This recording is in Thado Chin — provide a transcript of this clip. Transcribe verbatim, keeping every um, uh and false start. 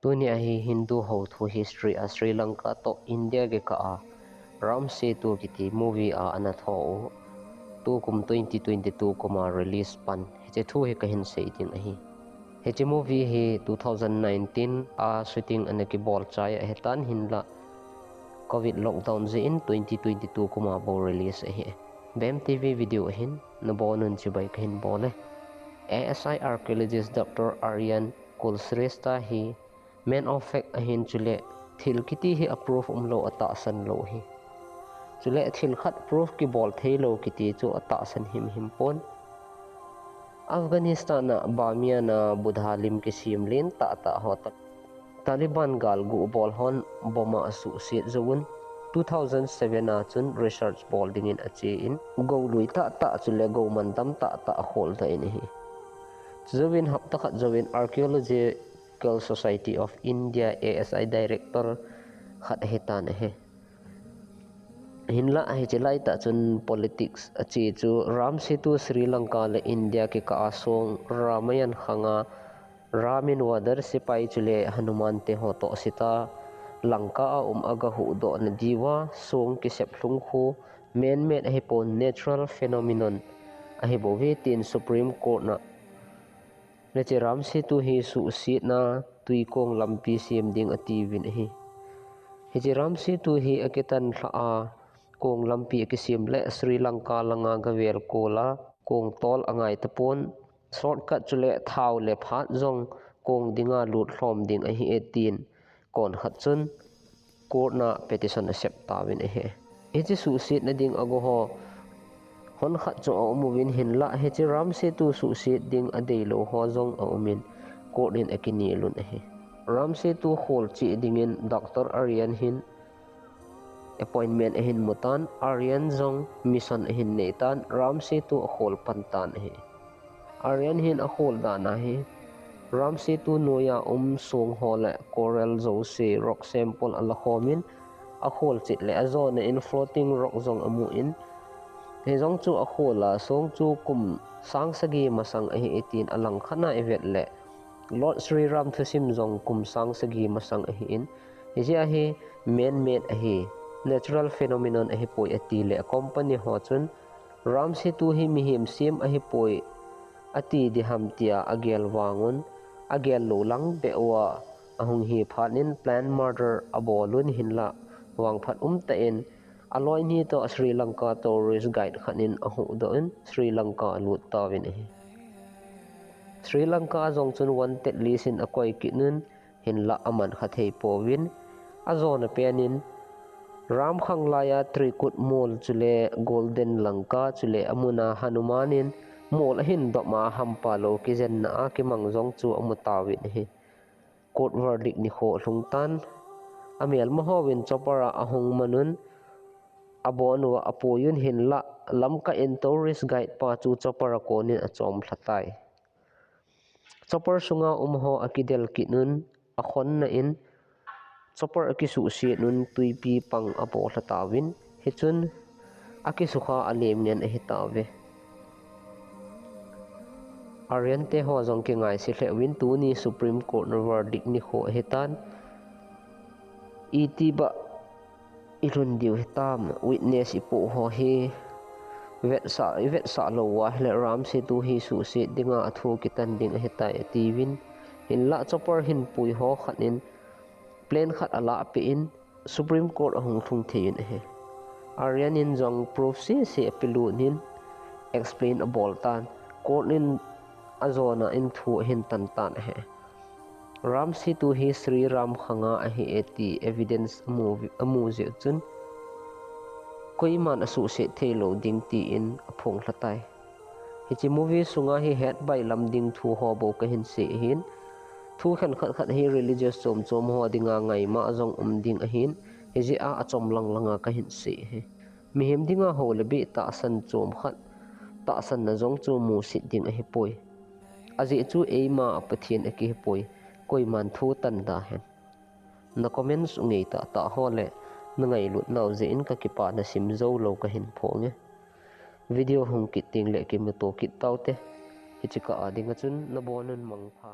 Tuni ahi Hindu hothu history a Sri Lanka toh India kikah a Ram Setu kiti movie a ana tho u. Tukum twenty twenty-two kum a release pan hiche thu hi kahin sei ding ahi. Hiche movie hi two thousand nineteen a shooting ana kibol chai ahitan hinlah Covid lockdown jeh in twenty twenty-two kum a bou release ahi. Bem T V video ahin nabonun chibai kahin bol e. A S I archaeologist Doctor Aryan Kulshrestha hi man of fact ahin chule thil kiti hi a proof umlou a tahsan lou ahi. Chule thil khat proof kibol theilou kiti chu a tahsan himhim pon. Afghanistan a Bamiyan a Buddha lim kisem len tahtah ho toh Taliban galgu bol hon bomb a asuhset jouvun two thousand seven a chun research bol dingin ache in gou lui tahtah chule gou man dam tahtah akholdoh in ahi. Chujouvin hapta khat jouvin Archaeological Society of India, A S I director khat ahitan ahi. Hinlah hiche laitah chun politics ache chu Ram Setu Sri Lanka le India kikah a song Ramayan khanga Ram in Vadar sepai chule Hanuman te ho toh seta Lanka a um aga huhdoh na diuva song kisep lhung khu man-made ahipon natural phenomenon ahibouve tin Supreme Court na hiche Ram Setu hi suhsetna twikong lampi sem ding atiuvin ahi. Hiche Ram Setu hi akitan lhah a kong lampi akisem le Sri Lanka langa gavel kol a kong tol angai tapon shortcut chule thao le phat jong kong dinga lut lhom ding ahi e tin kon khat chun court na petition asep tauvin ahi. Hiche suhsetna ding ago ho hon khat chu aum uvin hinlah hiche Ram Setu suhset ding adeilou ho jong aumin court in akinelun ahi. Ram Setu khol cheh dingin Doctor Aryan hin appointment ahin mutan, Aryan jong mission ahin neitan, Ram Setu akhol pantan ahi. Aryan hin akhol dan a hi Ram Setu noiya um song ho le coral jouse rock sample alakhomin akhol chet le ajona in floating rock jong amun, hijong chu akhol a song chu kum sang sagi masang ahi e tin alangkhat a ivet le Lord Sri Ram thusim jong kum sang sagi masang ahin, hijeh a hi man-made ahi, natural phenomenon ahipoi ati le a company ho chun Ram Setu hi mihem sem ahipoi ati diham tia agel vangun, agel lou lang beh uva ahung hi phat in planned murder abolun hinlah vangphat umtah in aloini toh Sri Lanka tourist guide khat in ahuhdoh in Sri Lanka alut tauvin ahi. Sri Lanka a jong chun wanted list in akoi kit un hinlah aman kha thei pouvin ajona pen in Ram khang laiya Trikut mol chule Golden Lanka chule amun a Hanuman in mol ahin dop a hampa lou kijenna a kimang jong chu amu tauvin ahi. Court verdict nikho alhung tan amelma hon chopper a ahung manun abon uva apuiyun hinlah lamkah in tourist guide pa chu chopper a konin achom lhatai. Chopper sunga um ho akidel kit un akhonna in chopper akisuhset un twipi pang abolha tauvin hichun akisukha alem ngen ahitauve. Aryan te ho jong kingaise lheh uvin tuni Supreme Court verdict nikho ahitan. Iti ba ilhun diu hitam, witness ipoh ho hi vetsah, ivetsah lou uva ahile Ram Setu hi suhset dinga athu kitan ding ahitai atiuvin, hinlah chopper hin pui ho khat in plane khat alahpeh in Supreme Court ahung lhung thei in ahi. Aryan in jong proof sese apelut in explain abol tan, court in ajona in thu ahin tan tan ahi. Ram Setu hi Sri Ram khanga ahi e ti evidence amu, amu jeh chun koiman asuhset theilou ding tin aphong lhatai. Hiche movie sunga hi het bailam ding thu ho bou kahin sei ahin, thu khenkhat khat hi religious chom chom ho dinga ngaima jong um ding ahin, hijeh a achom lang langa kahin sei ahi. Mihem dinga hou le beh tahsan chom khat, tahsanna jong chu musit ding ahipoi. Ajeh chu eima Pathen akihipoi, koiman thu tan da hen. Na comments u ngei tahtah ho le na ngailut nau jeh in kakipana sim joulou kahin phonge. Video hung kit teng le kimuto kit taute. Hiche kah a dinga chun nabonun mangpha.